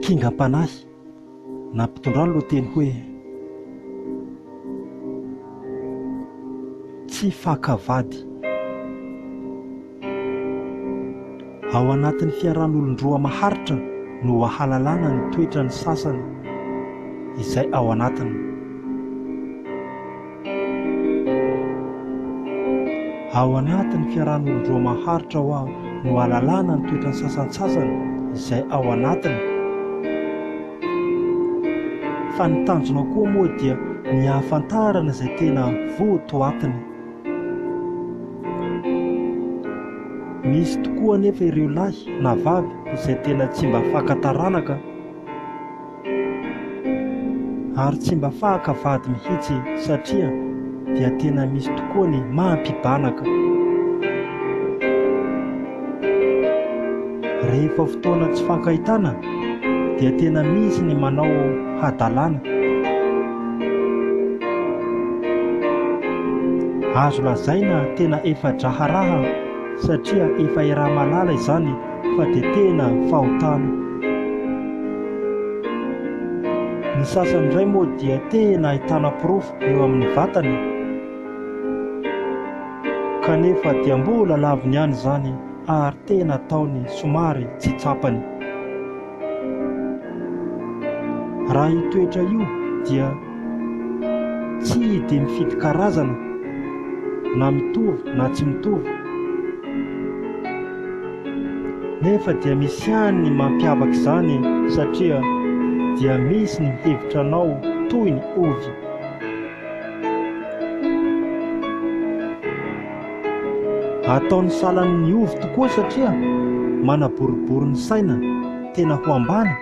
Kingam-panahy nampitondrany lohateny hoe Tsy faka vady. Ao anatin'ny fiarahan'olon-droa maharitra no ahalalana ny toetran'ny sasany izay ao anatiny. Ao anatin'ny fiarahan'olon-droa maharitra hoa no ahalalana ny toetran'ny sasantsasany izay ao anatiny. Fa ny tanjona koa moa dia ny hahafantarana izay tena votoatiny. Misy tokoa anefa ireo lahy na vavy izay tena tsy mba faka taranaka ary tsy mba faka vady mihitsy satria dia tena misy tokoa ny mampibanaka. Rehefa fotoana tsy fankahitana dia tena misy ny manao hadalana. Azo lazaina tena efa draharaha satria efa iaraha-mahalala izany fa dia tena fahotana. Ny sasany indray moa dia tena ahitana porofo eo amin'ny vatany kanefa dia mbola laviny ihany izany ary tena ataony somary tsy tsapany. Raha io toetra io dia tsy dia mifidy karazana na mitovy na tsy mitovy. Nefa dia misy ihany ny mampiavaka izany satria dia misy ny mihevitra anao toy ny ovy. Ataony salan'ny ovy tokoa satria manaboribory ny saina tena ho ambany.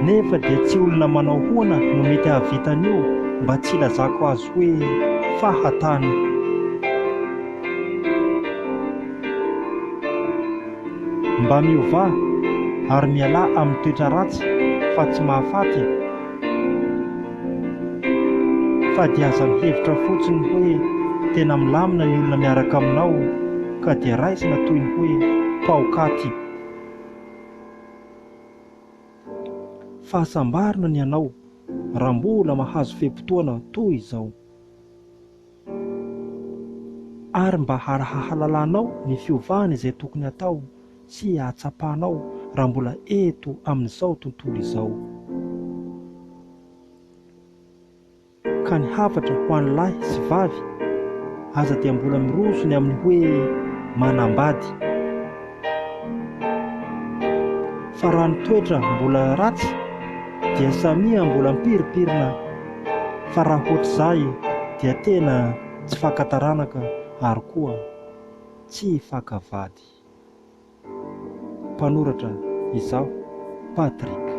Nefa dia tsy olona manao hoana no mety hahavita an'io mba tsy hilazako azy hoe fahatany. Mba miovà ary mialà amin'ny toetra ratsy fa tsy mahafaty. Fa dia aza mihevitra fotsiny hoe tena milamina ny olona miaraka aminao ka dia raisina toy ny hoe paokaty. Fahasambarana ny anao raha mbola mahazo fe-potoana toy izao. Ary mba hahalalanao ny fiovana izay tokony hatao sy hahatsapanao raha mbola eto amin'izao tontolo izao. Ka ny hafatra ho an'ny lahy sy vavy aza dia mbola miroso ny amin'ny hoe manambady. Fa raha ny toetra mbola ratsy dia samia mbola mipirimpirina fa raha hoatr'izay dia tena tsy faka taranaka ary koa tsy faka vady. Mpanoratra, Izaho, Patrick.